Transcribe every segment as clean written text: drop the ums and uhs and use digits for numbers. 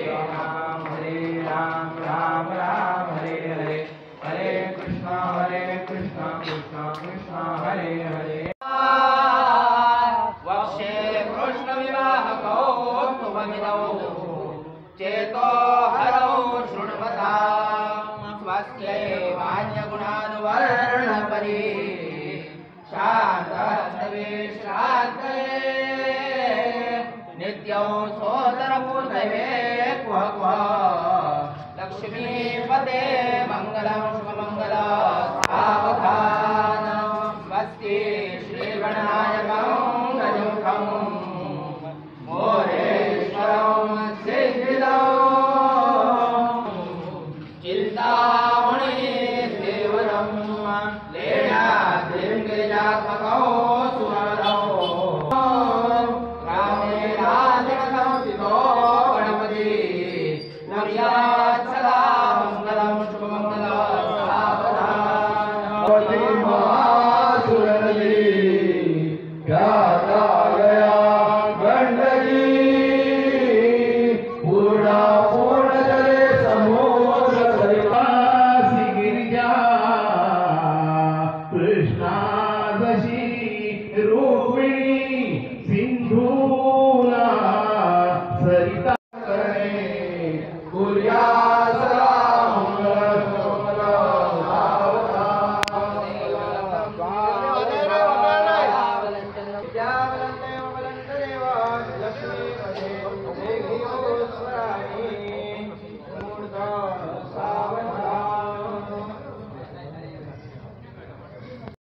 Ram Ram Ram Hare Hare Hare Krishna Krishna Krishna Hare Hare. वक्षे Krishna विवाह कौस्तुभमिदौ चेतो हरौ शृण्वता स्वस्यै वान्यगुणानुवर्णपरी शान्तस्तवे श्रान्ते नित्यं सोदरपूर्तये कुह कुह लक्ष्मीपते मङ्गलं शुभमङ्गल सावधान स्वस्ति श्रीगणनायकं गजमुखं मोरेश्वरं सिद्धिदं चिन्तामणि सेवनं लेण्याद्रिं गिरिजात्मकौ सुरवरौ रामेणाजनसंस्थितो गणपति कुर्यात् सदा मङ्गलं शुभमङ्गलं सावधान।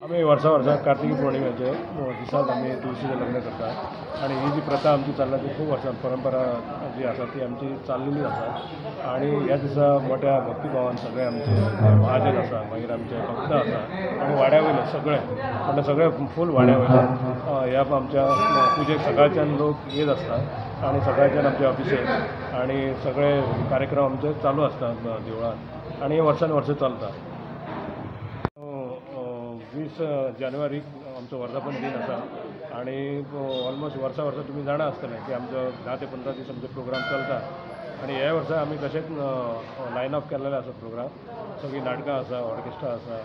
आमी वर्सा वर्सा कार्तिकी पौर्णिमेचे दिसाक आमी तुळशीचें लग्न करतात आनी ही जी प्रथा आमची चल्ला ती खूब वर्सां परंपरा जी आसा ती आमची चाललेली आसा आनी ह्या दिसा मोठ्या भक्तिभावान सगळे आमचे महाजन आसा, मागीर आमचे भक्त आसा आनी वाड्या वयले सगळे म्हणल्यार सगळे फूल वाड्या वयले ह्या आमच्या पुजेक सकाळच्यान लोक येत आसता आनी सकाळच्यान आमचे अभिशेक आनी सगळे कार्यक्रम आमचे चालू आसता देवळान आनी हे वर्सान वर्स चलता. 20 जानेवारीक आमचो वर्धापन दिन आसा आनी ऑलमोस्ट वर्सा वर्सा तुमी जाणा आसतलें की आमचो 10 ते 15 दीस आमचो प्रोग्राम चलता आनी ह्या वर्सा आमी तशेंच लायन अप केल्लें आसा प्रोग्राम. सगळीं नाटकां आसा, ऑर्केस्ट्रा आसा,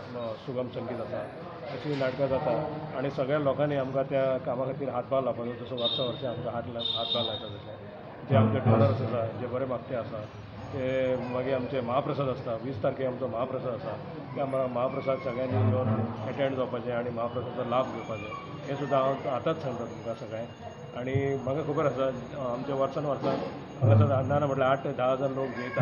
सुगम संगीत आसा, अशीं नाटकां जाता आनी सगळ्या लोकांनी आमकां त्या कामा खातीर हातभार लावपाचो जसो वर्सा वर्सा आमकां हातभार लायता तशें जे आमचे डोनर्स आसा, जे बरे मागते आसा ते मागीर आमचे महाप्रसाद आसता. 20 तारखेक आमचो महाप्रसाद आसा, त्या महाप्रसाद सगळ्यांनी येवन एटेंड जावपाचें आनी महाप्रसादाचो लाभ घेवपाचो हें सुद्दां हांव आतांच सांगता तुमकां सगळ्यांक. आनी म्हाका खबर आसा आमच्या वर्सान वर्सान हांगासर ना म्हटल्यार 8 ते 10 हजार लोक येता.